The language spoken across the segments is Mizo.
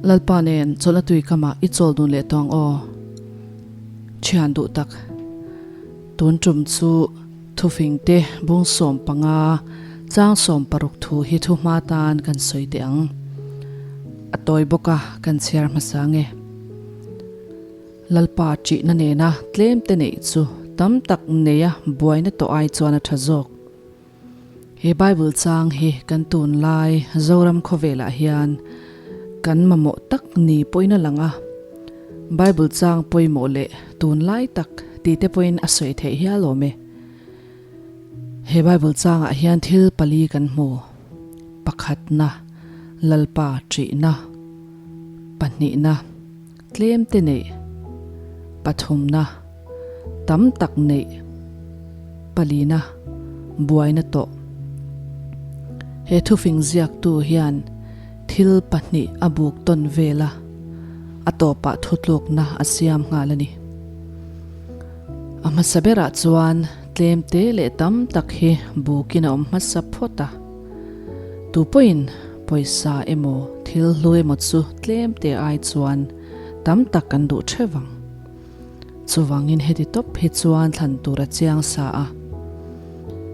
Lalpa nen chawlhna tui kamah i chawl dun leh tawh ang aw. Thian duh tak, tun tum chu thufing te bung 15 chang 60 thu hi thu hma tan kan sawi teh ang. A tawi bawk a, kan chhiar hmasa nge. Lalpa ṭihna nena tlem te neih chu tam tak neia buaina tawh ai chuan a ṭha zawk. He Bible chang hi kan tunlai Zoram khawvelah hian kan mamawh tak ni pawhin a lang a. Bible chang pawimawh leh tunlai tak tih te pawhin a sawi theih hial awm e. He Bible changah hian thil pali kan hmu, pakhatna, Lalpa ṭihna, pahnihna, Tlem te neih, pathumna, tam tak neih, palina, buaina tawh. He thufing ziaktu hian thil pahnih a buk tawn vel a, a tawpah thutlukna a siam nghal a ni. A hmasa berah chuan tlem te leh tam tak hi bukin a awm hmasa phawt a. Tu pawhin pawisa emaw thil hlu emaw chu tlem te ai chuan tam tak kan duh theuh ang. Chuvangin heti tawp hi chuan thlan tur a chiang sa a.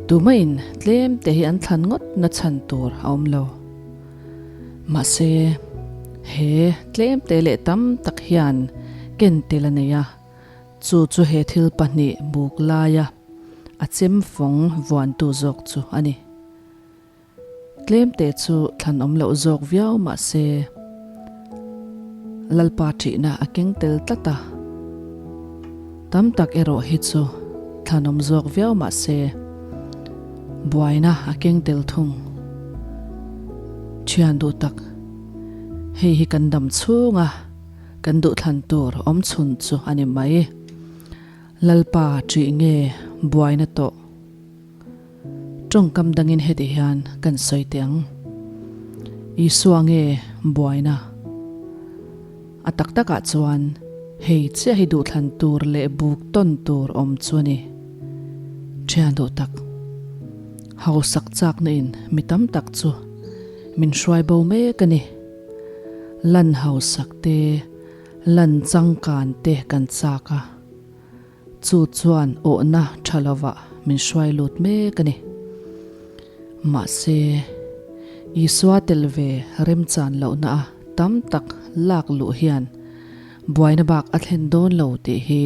Tumahin tlem te hi an thlan ngawt na chhan tur a awm lo. Mahse, he tlem te leh tam tak hian ken tel a nei a, chu chu he thil pahnih buk laia a chem fawng vuantu zawk chu a ni. Tlem te chu thlan awm loh zawk viau mah se, Lalpa ṭihna a keng tel tlat a. Tam tak erawh hi chu thlan awm zawk viau mah se, buaina a keng tel thung. Ṭhian duh tak, hei hi kan dam chhunga kan duhthlan tur awm chhun chu a ni mai. Lalpa ṭih nge buaina tawh? Tawngkam dangin heti hian kan sawi teh ang, Isua nge buaina? A tak takah chuan hei chiah hi duhthlan tur leh buk tawn tur awm chu a ni. Thian duh tak, hausak chakna in mi tam tak chu min hruai bo mek a ni. Lan hausak te, lan changkan te kan chak a. Chu chuan awhna tha lovah min hruai lut mek a ni. Mahse, Isua tel ve remchan lohna a tam tak lak luh hian buaina bak a thlen dawn lo tih hi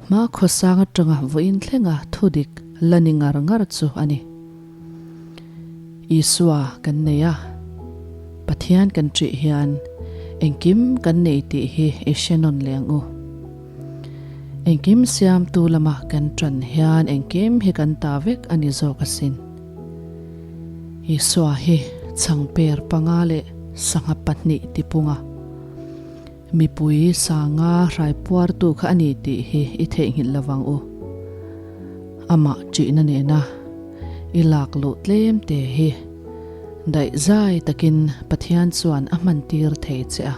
hma khawsang atanga vawiin thlenga thudik la ni ngar ngar chu a ni. Isua kan nei a, Pathian kan ṭih hian engkim kan nei tih hi i hre nawn leh ang u. Engkim siamtu lama kan ṭan hian engkim hi kan ta vek a ni zawk asin. Isua hi chhangper panga leh sangha pahnih tipunga mipui sanga hraipuartu kha a ni tih hi i theihnghilh lovang u. Amah ṭihna nena i lak luh tlem te hi daihzai takin Pathian chuan a hmantir thei che a.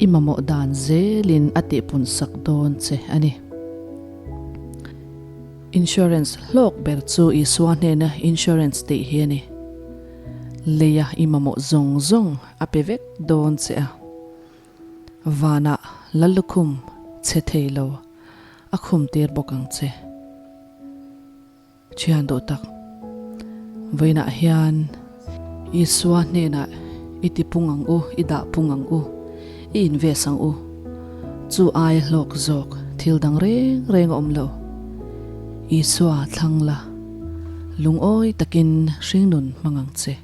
I mamawh dan zelin a tihpun sak dawn che a ni. Insurance hlawk ber chu Isua hnena insurance tih hi a ni. Leia i mamawh zawng zawng a pe vek dawn che a. Vanah Lallukhum che thei lo a khum tir bawk ang che. Thian duh tak, vawiinah hian Isua hnenah i ti pung ang u, i dah pung ang u, i invest ang u. Chu aia hlawk zawk thil dang reng reng a awm lo. Isua thlang la, lungawi takin hringnun hmang ang che.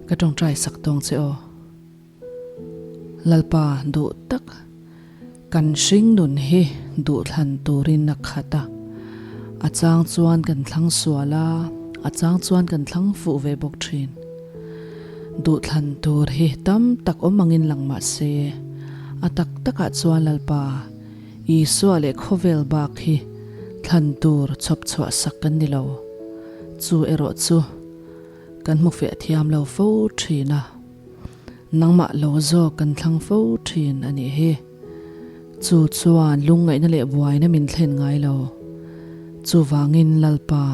Ka tawngtai sak tawng che aw. Lalpa duh tak kan hringnun hi duhthlan turin a khat a, a chang chuan kan thlang sual a, a chang chuan kan thlang fuh ve bawk thin. Duhthlan tur hi tam tak awm angin lang mah se, a tak takah chuan Lalpa Isua leh khawvel bak hi thlan tur chhawp chhuah sak kan ni lo. Chu erawh chu kan hmu fiah thiam lo fo thin a. Nangmah lo zawk kan thlang fo thin a nih hi. Chu chuan lungngaihna leh buaina min thlen ngai lo. Chuvangin Lalpa,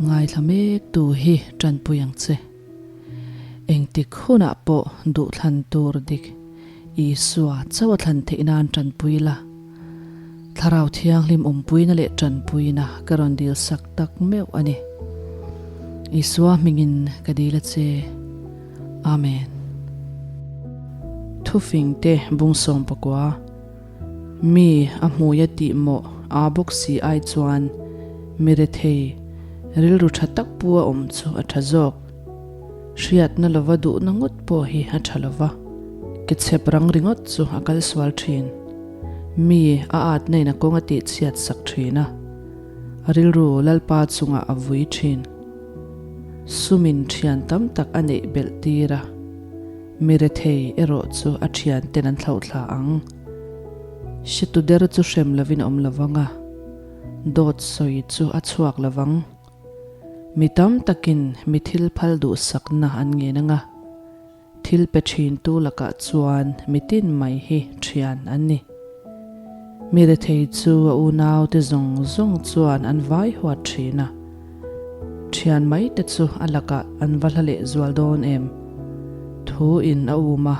ngaithla mek tu hi tanpui ang che. Engtik hunah pawh duhthlan tur dik Isua chauh a thlan theih nan tanpui la. Thlarau Thianghlim awmpuina leh tanpuina ka rawn dil sak tak meuh a ni. Isua hmingin ka dil a che. Amen. Thufingte bung 19. Mi a hmui a tih mawh aa bawk si ai chuan mi rethei rilru tha tak pu a awm chu a tha zawk. Hriatna lova duhna ngawt pawh hi a tha lova, ke chhep rang ringawt chu a kal sual thin. Mi a atna in a kawng a tih chhiat sak thin a, a rilru Lalpa chungah a vui thin. Sumin thian tam tak a neih belh tir a, mi rethei erawh chu a thian ten an thlauhthla ang. Hretu der chu hrem lovin a awm lovang a, dawt sawi chu a chhuak lovang. Mi tam takin mi thil phal duhsakna an ngen ang a, thil pe thintu lakah chuan mi tin mai hi thian an ni. Mi rethei chu a unaute zawng zawng chuan an vai huat thin a, thian mai te chu a lakah an va hla leh zual dawn em? Thu in a um a,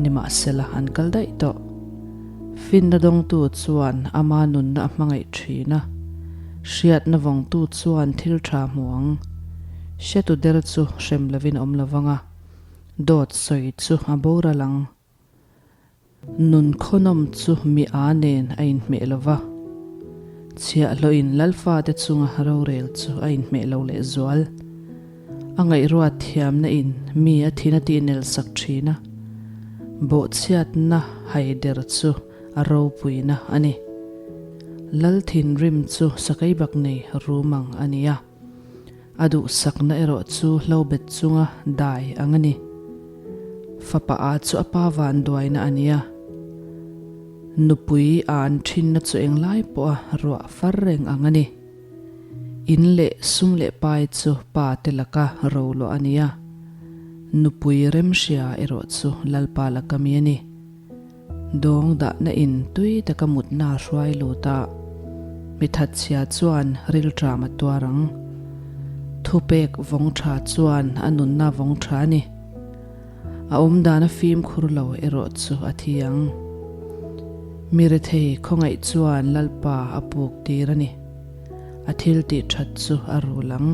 nimahsela an kal daih tawh. Finna dawngtu chuan ama nunna a hmangaih thin a, hriatna vawngtu chuan thil tha hmu ang. Hretu der chu hrem lovin a awm lo vang a, dawt sawi chu a boral ang. Nun khawnawm chu mi a nen a inhmeh lo va, chhiahhlawhin Lalfate chunga rorel chu a inhmeh lo lehzual. A ngaihruat thiamna in mi a thin a tihnel sak thin a, bawhchhiatna haider chu a ropuina a ni. Lal thinrim chu sakei bak nei rum ang a ni a, a duhsakna erawh chu hlobet chunga dai ang a ni. Fapa a chu a pa vanduaina a ni a, nupui a an thinna chu englai pawha ruah far reng ang a ni. In leh sum leh pai chu pa te laka ro luah a ni a, nupui remhria erawh chu Lalpa laka mi a ni. Dawng dahna in tui taka mutna a hruai lut a, mi thatchhia chuan rilṭam a tuar ang. Thupek vawng ṭha chuan a nunna vawng ṭha a ni. A awmdan a fimkhur lo erawh chu a thi ang. Mi rethei khawngaih chuan Lalpa a puk tir a ni. A thil tih that chu a rul ang.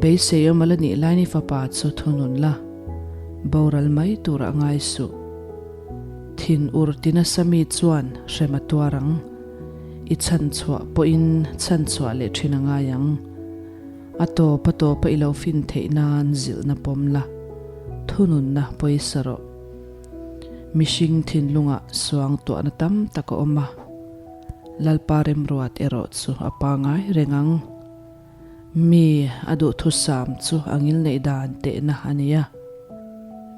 Beisei awm a la nih lai ni fapa chu thunun la, boral mai tur a ngai suh. Thin ur ti nasa mi chuan hrem a tuar ang. I chhanchhuah pawhin chhanchhuah leh thin a ngai ang. A tawp a tawpa i lo fin theih nan zilhna pawm la, thununna pawisa rawh. Mihring thinlungah suang tuahna tam tak a awm a, Lalpa remruat erawh chu a pangai reng ang. Mi a duhthusam chu a ngilneih dan tehna a ni a.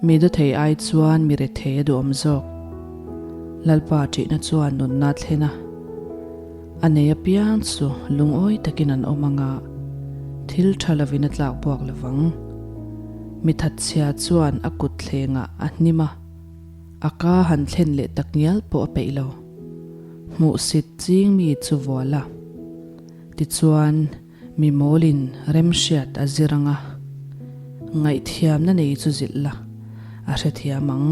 Mi dawthei ai chuan mi rethei a duhawm zawk. Lalpa ṭihna chuan nunna a thlen a, a nei apiang chu lungawi takin an awm ang a, thil ṭha lovin a tlak buak lo vang. Mi thatchhia chuan a kut thlengah a hnim a, a ka han thlen leh tak ngial pawh a peih lo. Hmuhsit ching mi chu vual a, tichuan, Mi mawlin remhriat a zir ang a, ngaihthiamna nei chu zilh la, a hrethiam ang.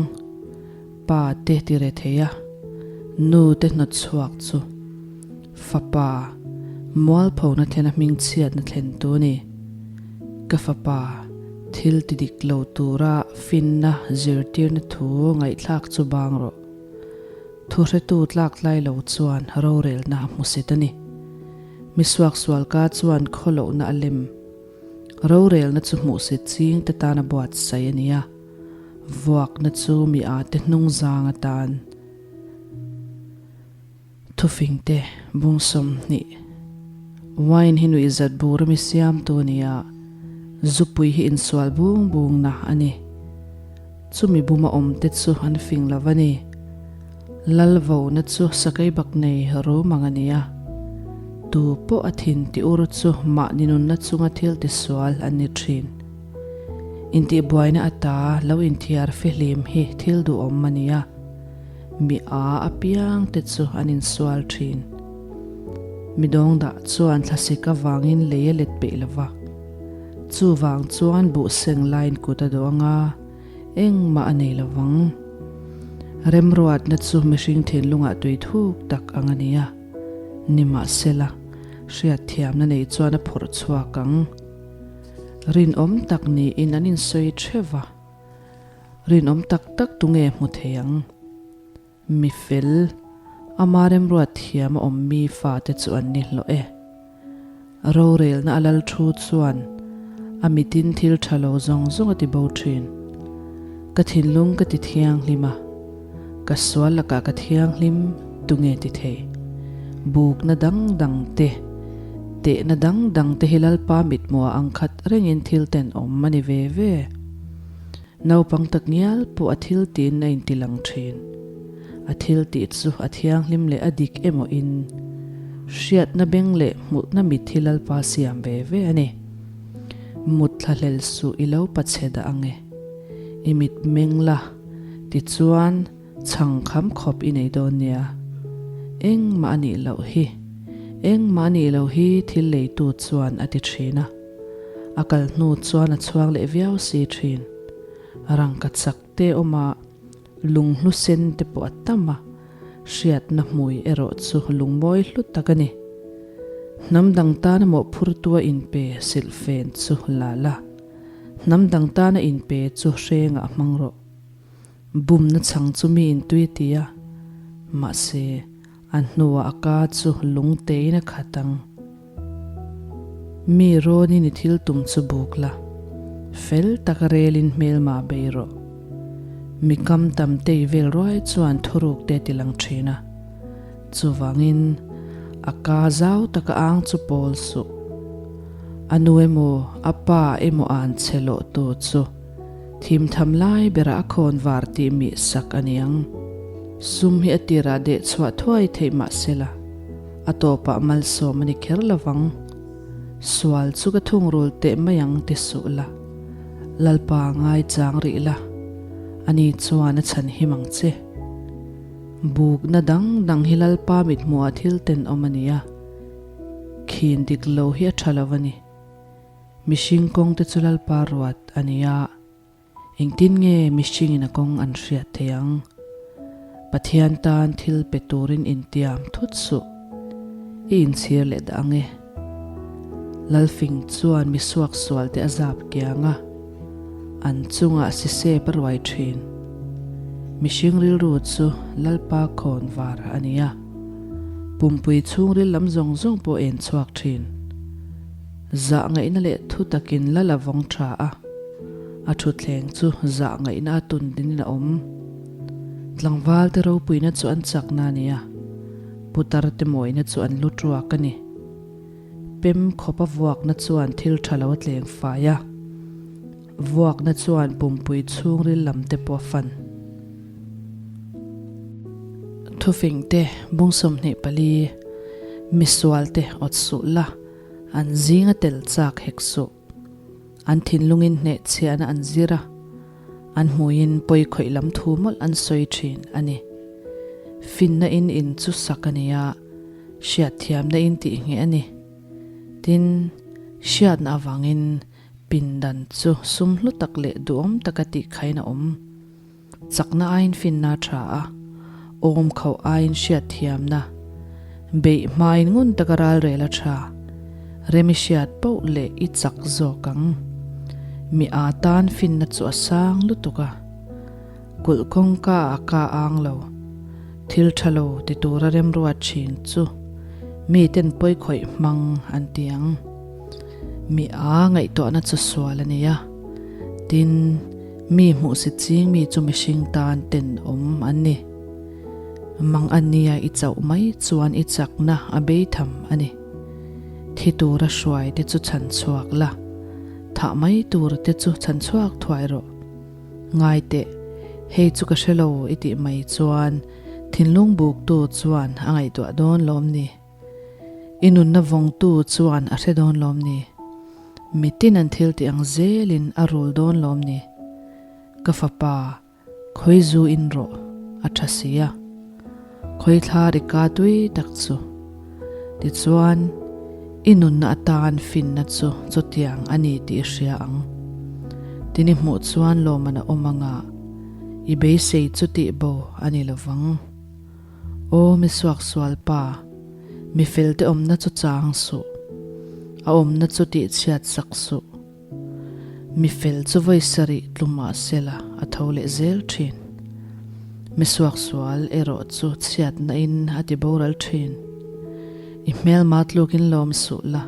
Pa te ti re thei a, nu te hnawt chhuak chu fapa mualphona thlena hmingchhiatna thlen tu a ni. Ka fapa thil ti dik lo tura finna zirtirna thu ngaihthlak chu bang rawh. Thuhretu tlak tlai lo chuan rorelna a hmusit a ni. Mi suaksualka chuan khawlohna a lem. Rorelna chu hmuhsit ching te tan a buatsaih a ni a, vuakna chu mi a te hnung zang atan. Thufingte bung 20. Wine hi nuihzat bur a mi siamtu a ni a, zupui hi insual bung bungna a ni. Chumi buma awmte chu an fing lo a ni. Lal vona chu sakei bak nei rum ang a ni a, tu pawh a thin ti ur chu mahni nunna chunga thil tisual an ni thin. Intihbuaina ata lo inthiar fihlim hi thil duhawm a ni a, mi a apiang te chu an insual thin. Mi dawngdah chuan thlasik avangin lei a let peih lo va. Chuvang chuan buh seng laiin kut a dawh anga engmah a nei lovang. Remruatna chu mihring thinlungah tui thuk tak ang a ni a, nimahsela hriatthiamna nei chuan a phawrh chhuak ang. Rinawm tak niin an insawi theuh va, rinawm tak tak tunge hmu thei ang? Mi fel, ama remruat thiam a awm mi fate chu an ni hlawh e. Rorelna a lal thu chuan a mitin thil tha lo zawng zawng a ti bo thin. Ka thinlung ka ti thianghlim a, ka sual lakah ka thianghlim tunge ti thei? Bukna dang dang te, tehna dang dang te hi Lalpa mithmuah ang khat rengin thil tenawm a ni ve ve. Naupang tak ngial pawh a thil tiin a inti lang thin. A thil tih chu a thianghlim leh a dik emaw in hriatna beng leh hmuhna mit hi Lalpa siam ve ve a ni. Mut thlahlel suh i lo pachhe dah ang e. I mit meng la, tichuan chhang kham khawp i nei dawn nia. Engmah a nih loh hi, engmah a nih loh hi thil leitu chuan a ti thin a. A kal hnu chuan a chhuak leh viau si thin. Rangka chak te awm a, lunghlu sen te pawh a tam a, hriatna hmui erawh chu lungmawi hlu tak a ni. Hnam dang tana mawhphurtua inpe silhfen chu la la, hnam dang tana inpe chu hrengah hmang rawh. Bumna chhang chu mi intui a ti a, mahse, A hnuah a ka chu lung tein a khat ang. Mi rawnin i thil tum chu buk la, fel taka relin hmelmah bei rawh. Mi kam tam te i vel ruai chuan thuruk te ti lang thin a. Chuvangin a ka zau taka ang chu pawl suh. A nu emaw a pa emaw an che lawh tu chu. Thimtham lai berah a khawn var tih mih sak a niang. Sum hi a tirah deh chhuah thuai theih mah sela, a tawpah malsawm a ni kher lovang. Sual chu ka thungrul teh mai ang ti suh la, Lalpa ngaichang rih la, ani chuan a chhan him ang che. Bukna dang dang hi Lalpa mithmuhah thil tenawm a ni a, khin dik lo hi a tha lo a ni. Mihring kawng te chu Lalpa ruat a ni a, engtin nge mihringin a kawng an hriat theih ang? Pathian tan thil pe turin intiam thut suh, i inchhir leh dah ang e. Lalfing chuan mi suaksual te a zap kiang a, an chungah sisep a ruai thin. Mihring rilru chu Lalpa khawn var a ni a, pumpui chhungril lam zawng zawng pawh en chhuak thin. Zah ngaihna leh thu takin la la vawng tha a, a thutthleng chu zah ngaihna a tun dinin a awm. Tlangval te ropuina chu an chakna a ni a, putar te mawina chu an lu tuak a ni. Pem khawp a vuakna chuan thil tha lo a tleng fai a, vuakna chuan pumpui chhungril lam te pawh a fan. Thufing te bung 24, Misual te awt suh la. An zing a tel chak hek suh. An thinlungin hnehchhiahna an zir a, an hmuiin pawi khawih lam thu mawlh an sawi thin a ni. Finna in in chu sak a ni a, hriatthiamna in tih ngheh a ni. Tin, hriatna avangin pindan chu sum hlu tak leh duhawm taka tih khain a awm. Chakna aiin finna a tha a, awm khauh aiin hriatthiamna, beih hmain ngun taka ralrel a tha, rem i hriat poh leh i chak zawk ang. Mi aa tan finna chu a sang lutuk a, kulh kawngka a ka ang lo, thil tha lo ti tura remruat thin chu miten pawi khawih hmang an ti ang. Mi aa ngaihtuahna chu sual a ni a, tin, Mi hmuhsit ching mi chu mihring tan tenawm an ni. Mang a nia i chauh mai chuan i chakna a bei tham a ni. Thi tura hruai te chu chhan chhuak la, thah mai tur te chu chhan chhuak thuai rawh. Ngai teh, hei chu ka hre lo i tih mai chuan thinlung buktu chuan a ngaihtuah dawn lawm ni. I nunna vawngtu chuan a hre dawn lawm ni? Mitin an thil tih ang zelin a rul dawn lawm ni? Ka fapa, khawi zu in rawh, a tha si a. Khawi thla ri ka tui tak chu. Tichuan, I nunna atan finna chu chutiang a ni tih i hria ang. Tin i hmuh chuan lawmman a awm anga i beisei chu tih bo a ni lo vang. Aw mi suaksual pa, mi felte awmna chu chang suh, a awmna chu tihchhiat sak suh. Mi fel chu vawi sarih tlu mah sela a tho leh zel thin. Mi suaksual erawh chu chhiatna in a ti boral thin. I hmelma tlukin lawm suh la,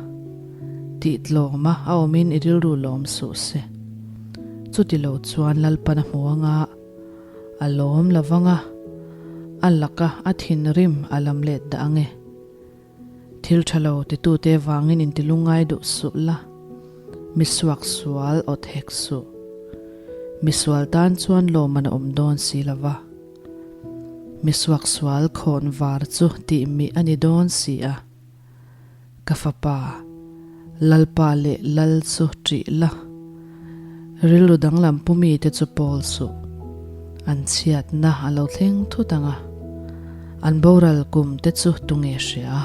tih tlawma a awmin i rilru lawm suh se. Chuti lo chuan Lalpan a hmu anga a lawm lo vanga a laka a thinrim a lam let dah ange. Thil tha lo titute vangin intilungngai duh suh la, mi suak sual awt hek suh. Mi sual tan chuan lawmman a awm dawn si lo va, mi suak sual khawn var chu tih mih a ni dawn si a. Ka fapa, Lalpa leh Lal chu ṭih la, rilru danglam pu mite chu pawl suh. An chhiatna a lo thleng thut ang a, an boral kum te chu tunge hria?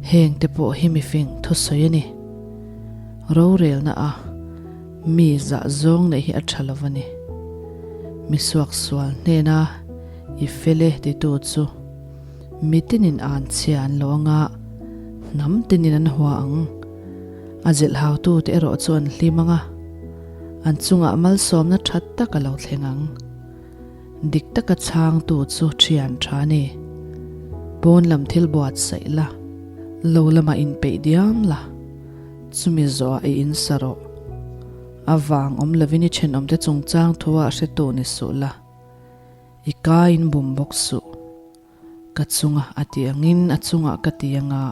Heng te pawh hi mifing thusawi a ni. Rorelna a mi zah zawng neih hi a tha lo a ni. Mi suaksual hnena i fel e titu chu mi tinin an chhia an lo ang a, hnam tinin an hua ang. A zilhhautu te erawh chu an hlim ang a. An chungah malsawmna that tak a lo thleng ang. Dik taka chhangtu chu thian tha ni. Pawn lam thil buatsaih la, lo lamah inpeih diam la, chumi zawhah i insa rawh. A vang awm lovin i thenawmte chungchang thuah hretu ni suh la, i kaiin bum bawk suh. Ka chunga a ti angin a chungah ka ti anga,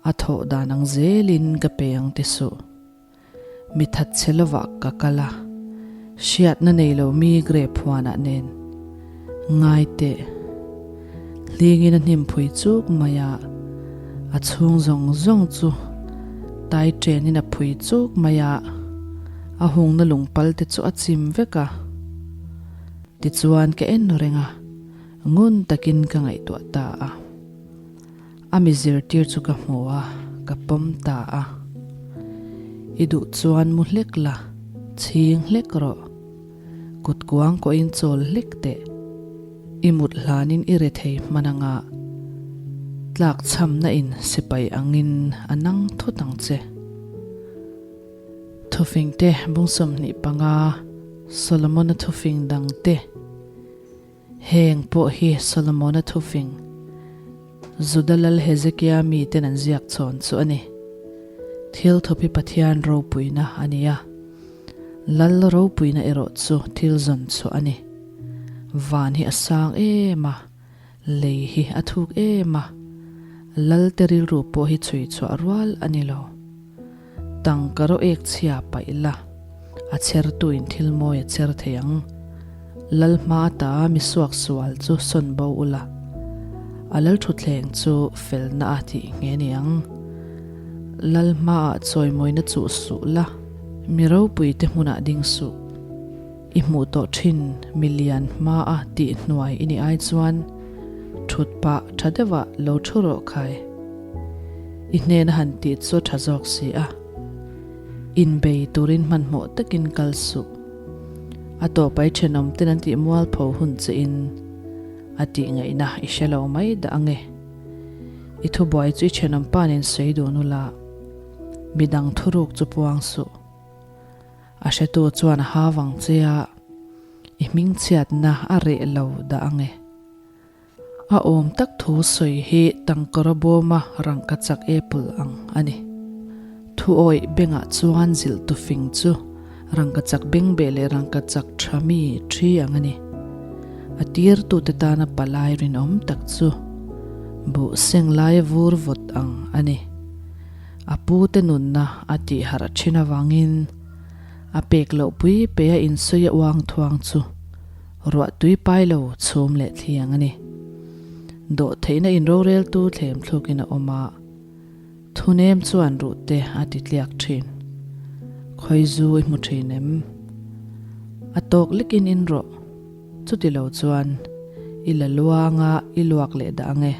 a thawh dan ang zelin ka pe ang ti suh. Mi that che lovah ka kal a, hriatna nei lo mi grape huanah nen. Ngai teh. Hlingin a hnim phui chuk mai a, a chhung zawng zawng chu tai chenin a phui chuk mai a, a hungna lungpal te chu a chim vek a. Tichuan ka en reng a, ngun takin ka ngaihtuah ta a. A mi zirtir chu ka hmu a, ka pawm ta a. I duh chuan mu hlek la, chhing hlek rawh. Kut kuang kawhin chawl hlek teh. I mut hlanin i re thei hman anga tlak chhamna in sipai angin a nang thut ang che. Thufing te bung 25, Solomon-a thufing dang te. Heng pawh hi Solomona thufing, Juda lal Hezekia miten an ziak chhawn chu a ni. Thil thawp hi Pathian ropuina a ni a, lal ropuina erawh chu thil zawn chhuah a ni. Van hi a sang em a, lei hi a thuk em a, lalte rilru pawh hi chhui chhuah rual a ni lo. Tangka rawh ek chhia paih la, a chhertuin thil mawi a chher thei ang. Lal hma ata mi suak sual chu sawn bo ula, a lal thutthleng chu felna a tih nghe ni ang. Lal hmaah chawimawina chuh suh la, mi ropuite hmunah ding suh. I hmuh tawh thin mi lian hmaa tih hnuai i nih ai chuan thut pah tha deuhah lo thu rawh khai. I hnena han tih chu a tha zawk si a. Inbei turin hmanhmawh takin kal suh. A tawpai thenawm ten an tih mualpho hun che in a tih ngaihna i hre lo mai dah ange. I thubuai chu i thenawm pa nen sawi dun ula, midang thuruk chu puang suh. A hretu chuan a ha vang che a, i hmingchhiatna a reh lo dah ang e. A awm tak thu sawi hi tangkawra bawma rangkachak apple ang a ni. Thu awih bengah chuan zilh tu fing chu rangkachak bengbeh leh rangkachak tha mi thi ang a ni. A tirtute tana palai rinawm tak chu buh seng laia vur vawt ang a ni. A pute nunna a tih harh thin avangin a pek loh pui pe a insawi a uang thuang chu ruah tui pai lo chhum leh thliang a ni. Dawh theihna inroreltu thlem thlukin a awm a, thunem chuan ruh te a ti tliak thin. Khawi zu i hmu thin em? A tawk lekin in rawh. Chuti lo chuan i la luanga i luak leh dah ang e.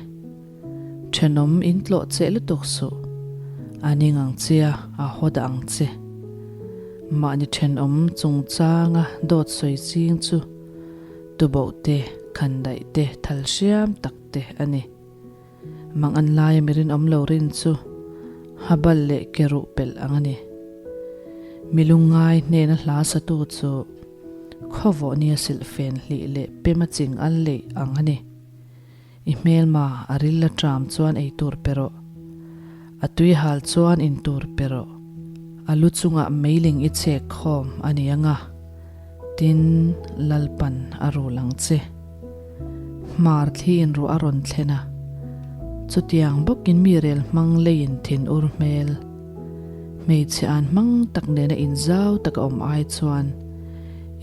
Thenawm in tlawh cheh lutuk suh. A ning ang che a, a haw dah ang che. Mahni thenawm chungchanga dawt sawi ching chu tuboh te, khandaih te, thal hriam tak te a ni. Mang an laia mi rinawm lo rin chu habal leh ke ruh pelh ang a ni. Mi lungngai hnena hla satu chu khawvawh nia silhfen hlih leh pema ching al leih ang a ni. I hmelma a ril a ṭam chuan ei tur pe rawh. A tui hal chuan in tur pe rawh. A lu chungah meiling i chek khawm a ni ang a, tin Lalpan a rul ang che. Hmar thli in ruah a rawn thlen a, chutiang bawkin mi rel hmang leiin thin ur hmel. Hmeichhe an hmang tak nena inzau taka awm ai chuan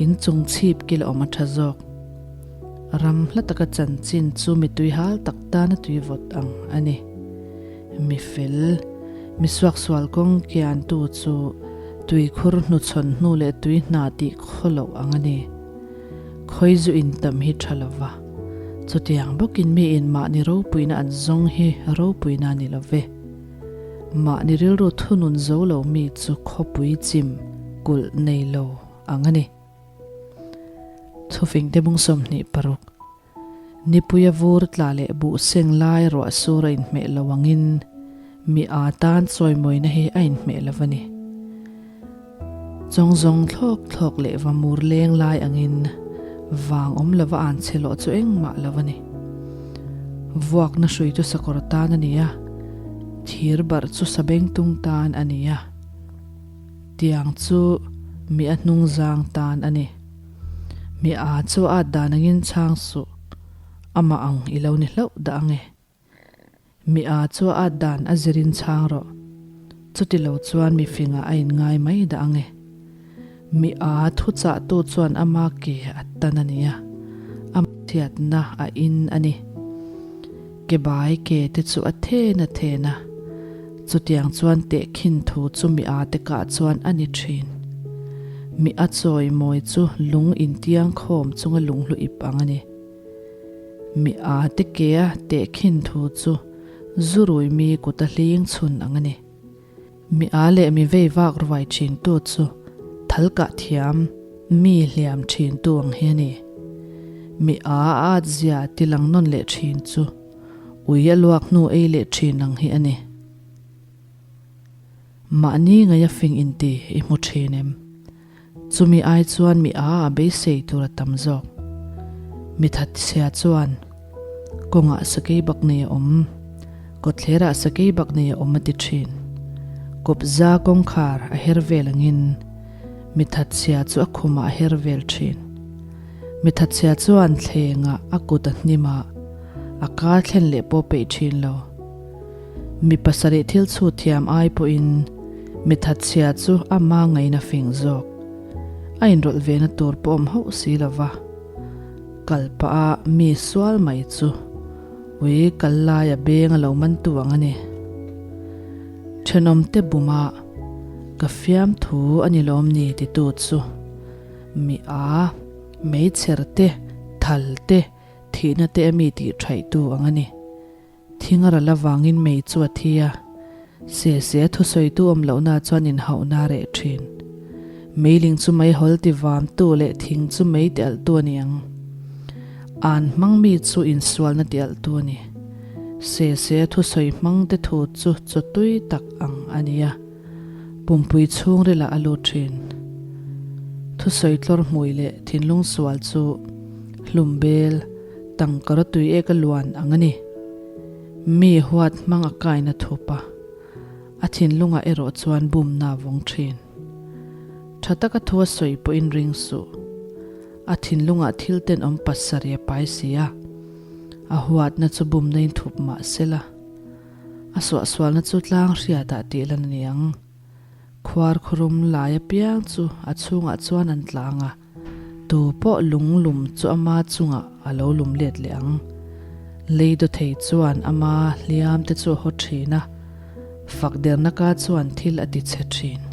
inchung chhip kil a awm a ṭha zawk. Ram hla taka chanchin chu mi tuihal tak tana tui vawt ang a ni. Mi fel, mi suaksual kawng kiantu chu tuikhur hnuchhawn hnu leh tui hna tih khaw loh ang a ni. Khawi zu intam hi tha lo va, chutiang bawkin miin mahni ropuina an zawng hi ropuina a ni lo ve. Mahni rilru thunun zo lo mi chu khawpui chim kulh nei lo ang a ni. Thufingte bung 26, Nipuia vur tla leh buh seng lai ruah sur a inhmeh lo angin mi aa tan chawimawina hi a inhmeh lo a ni. Chawng zawng thlawk thlawk leh va mur leng lai angin vang awm lova an che lawh chu engmah lo a ni. Vuakna hrui chu sakawr tan a ni a, thir barh chu sabengtung tan a ni a. Tiang chu mi a hnung zang tan a ni. Mi a chu a at dan angin chhang suh, amah ang i lo ni hlauh dah ang e. Mi a chu a at dan a zirin chhang rawh, chuti lo chuan mi fingah a inngai mai dah ang e. Mi a thuchahtu chuan ama ke a tan a nia, a chhiatna a in a ni. Ke bai ke te chu a then a then a, chutiang chuan tehkhin thu chu mi a te kah chuan a ni thin. Mi a chawi mawi chu lung intiang khawm chunga lunghlu ip ang a ni. Mi a te ke a tehkhin thu chu zurui mi kuta hling chhun ang a ni. Mi a leh mi vei vak ruai thin tu chu thal kah thiam, mi hliam thin tu ang hi a ni. Mi a a at zia ti lang nawn leh thin chu ui a luak hnu ei leh thin ang hi a ni. Mahni ngaia fing inti i hmu thin em? Chumi ai chuan mi a a beisei tur a tam zawk. Mi thatchhia chuan kawngah sakei bak nei a awm, kawtthlerah sakei bak nei a awm a ti thin. Kawpza kawngkhar a her vel angin mi thatchhia chu a khumah a her vel thin. Mi thatchhia chuan thlengah a kut a hnim a, a kar thlen leh pawh peih thin lo. Mi pasarih thil chhut thiam ai pawhin mi thatchhia chu ama ngaina fing zawk. A inrawlh vena tur pawh awm hauh si lo va. Kal pah a mi sual mai chu ui kal laia beng a lo man tu ang a ni. Thenawmte buma ka fiamthu a ni lawm ni titu chu mi a, meichher te, thal te, thihna te a mi tih thaihtu ang a ni. Thing a ral avangin mei chu a thi a, se se a thusawitu awm lohna chuan inhauhna a reh thin. Meiling chu meihawl ti vamtu leh thing chu mei ti alhtu a ni ang. An hmang mi chu insualna ti alhtu a ni. Se se a thusawi hmangte thu chu chaw tui tak ang a ni a, pumpui chhungrilah a lut thin. Thusawi tlawr hmui leh thinlung sual chu hlum bel. Tangkara tui ek a luan ang a ni. Mi huat hmang a kaina thup a, a thinlungah erawh chuan bumna a vawng thin. Tha taka thu a sawi pawhin ring suh. A thinlungah thil tenawm pasarih a pai si a, a huatna chu bumna in thup mah sela, a suahsualna chu tlang hriatah tih lan a ni ang. Khuar khurum lai apiang chu a chhungah chuan an tlang a. Tu pawh lung lum chu ama chungah a lo lum let leh ang. Lei dawthei chuan ama hliam te chu a haw thin a, fak derna ka chuan thil a ti chhe thin.